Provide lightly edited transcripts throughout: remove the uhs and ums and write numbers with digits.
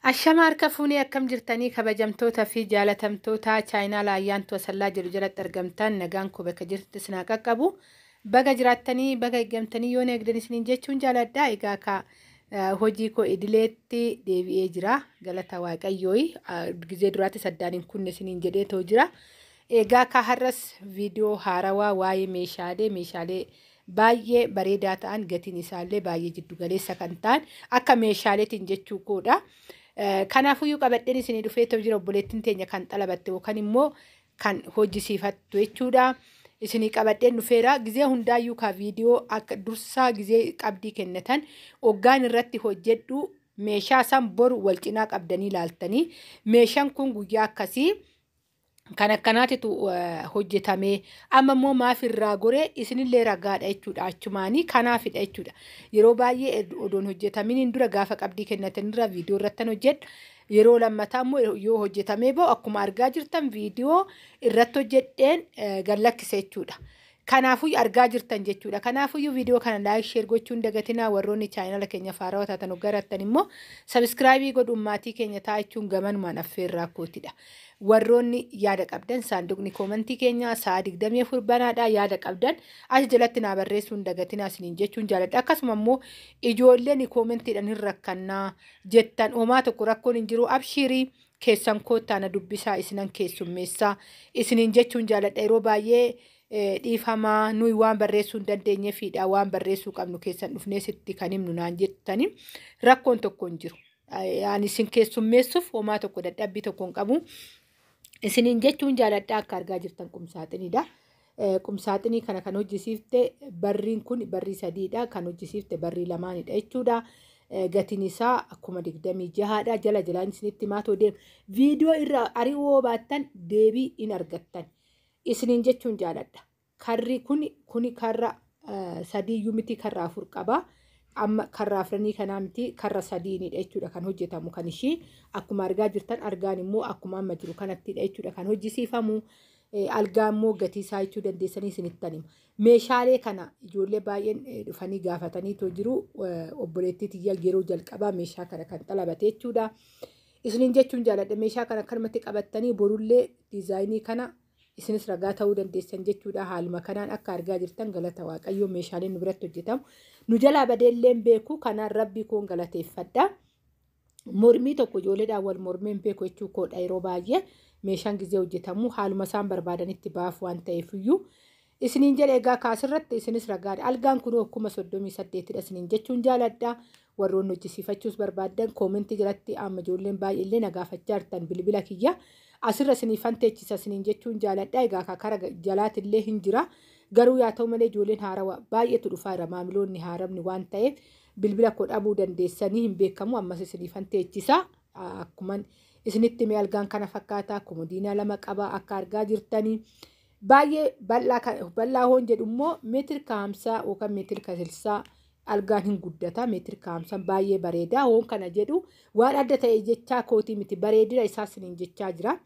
Ashama harka fuunee akkam jirtanii kabajamtoota fi jaalatamtoota chaayinaa Ayyaantuu Asallaa jedhu jalatti argamtan nagaan koo bakka jirtu isin haa qaqqabu. Baga jiraattanii baga eeggamtanii yoo eegdan isiniin jechuun jaaladha. Egaa ka hojii koo idileetti deebi'ee jira. Galata Waaqayyooyi gizee duraatti saddaan hin kunne isiniin jedhee too jira. Egaa ka har'as viidiyoo haarawaa waa'ee meeshaalee baay'ee bareedaa ta'an gatiin isaallee baay'ee jiddu galeessa kan ta'an akka meeshaaleetiin jechuu koodha. Kanaafuyyuu qabadheen isinii dhufee ta'u jira obboleettiin teenya kan xalabatte yookaan immoo kan hojjisiifattu jechuudha. Isinii qabadheen dhufeera. Gizee hundaayyuu ka viidiyoo akka dursaa gizee qabdii kennatan hoggaan irratti hojjedhu meeshaa san boru wal cinaa qabdanii ilaaltanii meeshaan kun guyyaa akkasii kan akkanaatitu hojjetamee amma immoo maaf irraa goree isinillee ragaadha jechuudha achumaanii kanaafidha jechuudha. Yeroo baay'ee odoon hojjetaminiin dura gaafa qabdii kennatanirra viidiyoo irrattan hojjedha. Yeroo lammataa immoo yoo hojjetamee ba'u akkuma argaa jirtan viidiyoo irratti hojjedheen gad lakkise jechuudha. Kanaafuu argaa jirtan jechuudha. Kanaafuyyuu viidiyoo kana like share gochuun dagatinaa warroonni chaayinala keenya faarawaa taatan hoggarattan immoo subscribe godhuun maatii keenya taa'achuun gamanumaan affeerraa kootidha. Warroonni yaada qabdan saanduqni koomantii keenya sa'a 24 banaadha yaada qabdan as jalatti naa barreessuun dagatinaa isiniin jechuun jaaladha. Akkasuma immoo ijoolleen koomantiidhaan hin rakkannaa jettan homaa tokko rakkoon hin jiru abshiirii keessan koottaa na dubbisaa isinan keessummeessaa isiniin jechuun jaaladha. Yeroo baay'ee dhiifamaa nuyi waan barreessuu hin dandeenyeefidha waan barreessuu qabnu keessan dhufnee sitti kan himnu naan jettani rakkoon tokko hin jiru. Ani isin keessummeessuuf homaa tokko dadhabbii tokko hin qabu. Isiniin jechuun jaaladha akka argaa jirtan qumsaaxiniidha. Qumsaaxinii kana kan hojjisiifte barriin kun barrii sadiidha. Kan hojjisiifte barrii lamaanidha jechuudha. Gatiin isaa akkuma 26dha. Jala jalaan isinitti maatoo deema. Viidiyoo irraa ari'uu baattan deebii hin argattan. Isiniin jechuun jaaladha. Karri kuni karra sadiiyyuu miti karra afur qaba. Amma karra afranii kanaa miti karra sadiinidha jechuudha kan hojjetamu kan ishii akkuma argaa jirtan argaan immoo akkuma amma jiru kanattidha jechuudha kan hojjisiifamu. Algaa immoo gatii isaa jechuu dandeessanii isinittan hima. Meeshaalee kana ijoollee baay'een dhufanii gaafatanii too jiru obboleettii tiyya yeroo jalqabaa meeshaa kana kan xalabate jechuudha. Isiniin jechuun jaaladha meeshaa kana akkanumatti qabattanii borullee diizaayinii kana isinis ragaa ta'uu dandeessan jechuudha. Haaluma kanaan akka argaa jirtan galata Waaqayyoo meeshaaleen nu biratti hojjetamu. Nu jalaa badeellee hin beeku kanaan rabbii koon galateeffadha. Mormii tokko ijoolleedhaan wal mormee hin beeku jechuu koodha yeroo baay'ee meeshaan gizee hojjetamu haaluma isaan barbaadanitti baaf waan ta'eefiyyuu. Isiniin jedhe egaa kaasirratti isinis ragaadha. Algaan kun akkuma 38dha isiniin jechuun jaaladha. Warroonni hojjisiifachuus barbaaddan koomentii jalatti amma ijoolleen baay'eellee na gaafachaa jirtan bilbila kiyya. Asirra isiniifan teechisa isiniin jechuun jaaladha. Egaa kara jalaatillee hin jira. Garuu yaa ta'u malee ijoolleen haarawaa baay'eetu dhufaa jira. Maamiloonni haaramni waan ta'eef bilbila koo dhabuu dandeessanii hin beekamu. Ammas isiniifan teechisa. Akkuma isinitti mee algaan kana fakkaata. Komodiinaa lama qaba akka argaa jirtanii. Baay'ee bal'aa hoon jedhu immoo meetira 50 yookaan meetira 60 algaan hin guddata. Meetira 50 baay'ee bareeda. Hoon kana jedhu waan adda ta'e jechaa kootii miti bareedina isaa isiniin jechaa jira.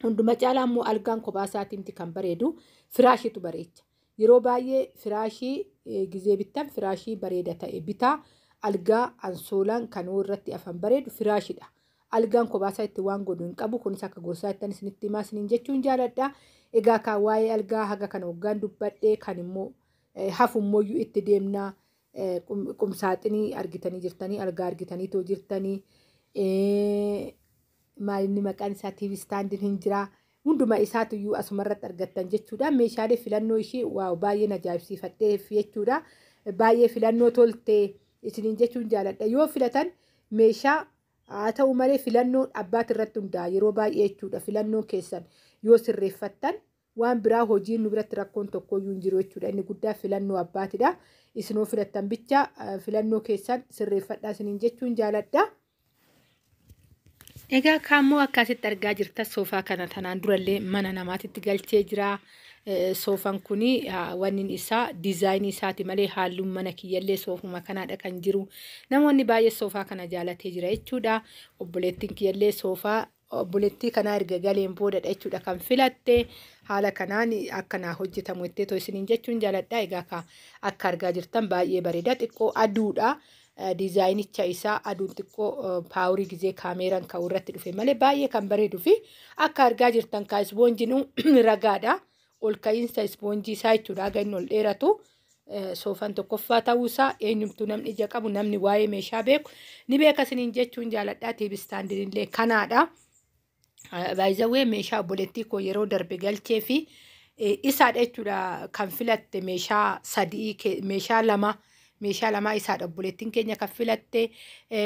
Hunduma caalaa immoo algaan kophaa isaatii miti kan bareedu firaashitu bareecha. Yeroo baay'ee firaashii gizee bittan firaashii bareeda ta'e bitaa algaa ansoolaan kan irratti afan bareedu firaashidha. Algaan kophaa isaa itti waan godhu hin qabu. Kunis akka gorsaa ittan isinitti himaa isiniin jechuun jaaladha. Egaa kan waa'ee algaa haga kana hoggaan dubbadhee kan immoo hafummoyyuu itti deemnaa. Qumsaaxinii argitanii jirtanii algaa argitanii too jirtanii maalinni maqaan isaa TV istaandiin hin jira. Hunduma isaatuyyuu asumarratti argattan jechuudha. Meeshaalee filannoo ishii waaw baay'een ajaa'ibsiifadhee jechuudha. Baay'ee filannoo toltee isiniin jechuun jaaladha. Yoo filatan meeshaa haa ta'u malee filannoon abbaati irratti hundaa'a yeroo baay'ee jechuudha. Filannoon keessan yoo sirreeffattan waan biraa hojiin nu biratti rakkoon tokkoyyuu hin jiru jechuudha. Inni guddaa filannoo abbaatidha. Isinoo filattan bicha filannoo keessan sirreeffadhaa isiniin jechuun jaaladha. Egaa kaammoo akkasitti argaa jirta soofaa kana tanaan durallee mana namaatitti galchee jira. Soofaan kuni wanni isaa diizaayinii isaati malee halluun mana kiyyallee soofuma kanaadha kan jiru. Namoonni baay'ee soofaa kana jaalatee jira jechuudha. Obboleettiin kiyyallee soofaa obboleettii kanaa erga galeen boodadha jechuudha kan filatte. Haala kanaan akkanaa hojjetamu jettee too isiniin jechuun jaaladha. Egaa akka argaa jirtan baay'ee bareeda xiqqoo aduudha. Diizaayinicha isaa aduun xiqqoo paaworii gizee kaameeraan ka'u irratti dhufe malee baay'ee kan bareeduu fi akka argaa jirtan kaa ispoonjiin ragaadha. Ol ka'iinsa ispoonjii isaa jechuudha haga inni ol dheeratu. Soofaan tokkoffaa ta'uusaa eenyumtuu namni ija qabu, namni waa'ee meeshaa beeku ni beeka isiniin jechuun jaaladha. TV standiin illee kanaadha. Baay'izawwee meeshaa obboleettii koo yeroo darbe galchee fi isaadha jechuudha kan filatte. Meeshaa sadii, meeshaa lama isaadha obboleettiin keenya kan filatte.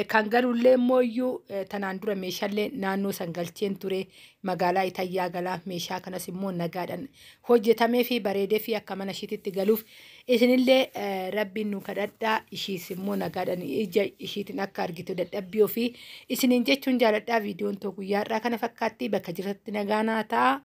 Kan galullee immoo iyyuu tanaan dura meeshaalee naannoo san galcheen ture, magaalaa Itayyaa galaa. Meeshaa kanas immoo nagaadhaan hojjetamee fi bareedee fi akka mana ishiititti galuuf isinillee rabbiin nu kadhadhaa. Ishiis immoo nagaadhaan ija ishiitiin akka argitu dadhabbii ofii isiniin jechuun jaaladhaa. Viidiyoon too guyyaa irraa kana fakkaatti. Bakka jirtatti nagaa naa ta'a.